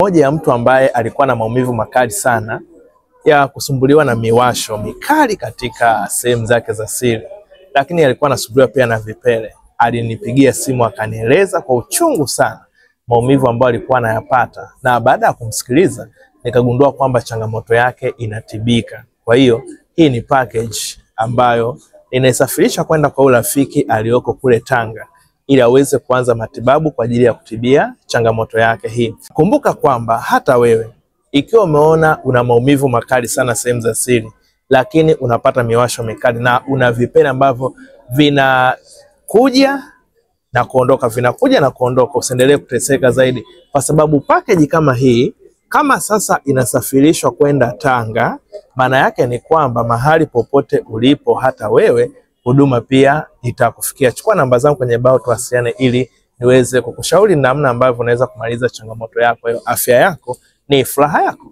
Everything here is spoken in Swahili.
Moja ya mtu ambaye alikuwa na maumivu makali sana ya kusumbuliwa na miwasho mikali katika sehemu zake za siri, lakini alikuwa anasumbuliwa pia na vipele. Alinipigia simu akanieleza kwa uchungu sana maumivu ambayo alikuwa anayapata, na baada ya kumsikiliza nikagundua kwamba changamoto yake inatibika. Kwa hiyo hii ni package ambayo inaisafirisha kwenda kwa urafiki aliyoko kule Tanga ili aweze kuanza matibabu kwa ajili ya kutibia changamoto yake hii. Kumbuka kwamba hata wewe ikiwa umeona una maumivu makali sana sehemu za siri, lakini unapata miwasho mikali na una vipele ambavyo vinakuja na kuondoka, vinakuja na kuondoka, usiendelee kuteseka zaidi, kwa sababu package kama hii kama sasa inasafirishwa kwenda Tanga, maana yake ni kwamba mahali popote ulipo, hata wewe huduma pia itakufikia. Chukua namba zangu kwenye bao, tuwasiliane ili niweze kukushauri namna ambavyo unaweza kumaliza changamoto yako hiyo. Afya yako ni furaha yako.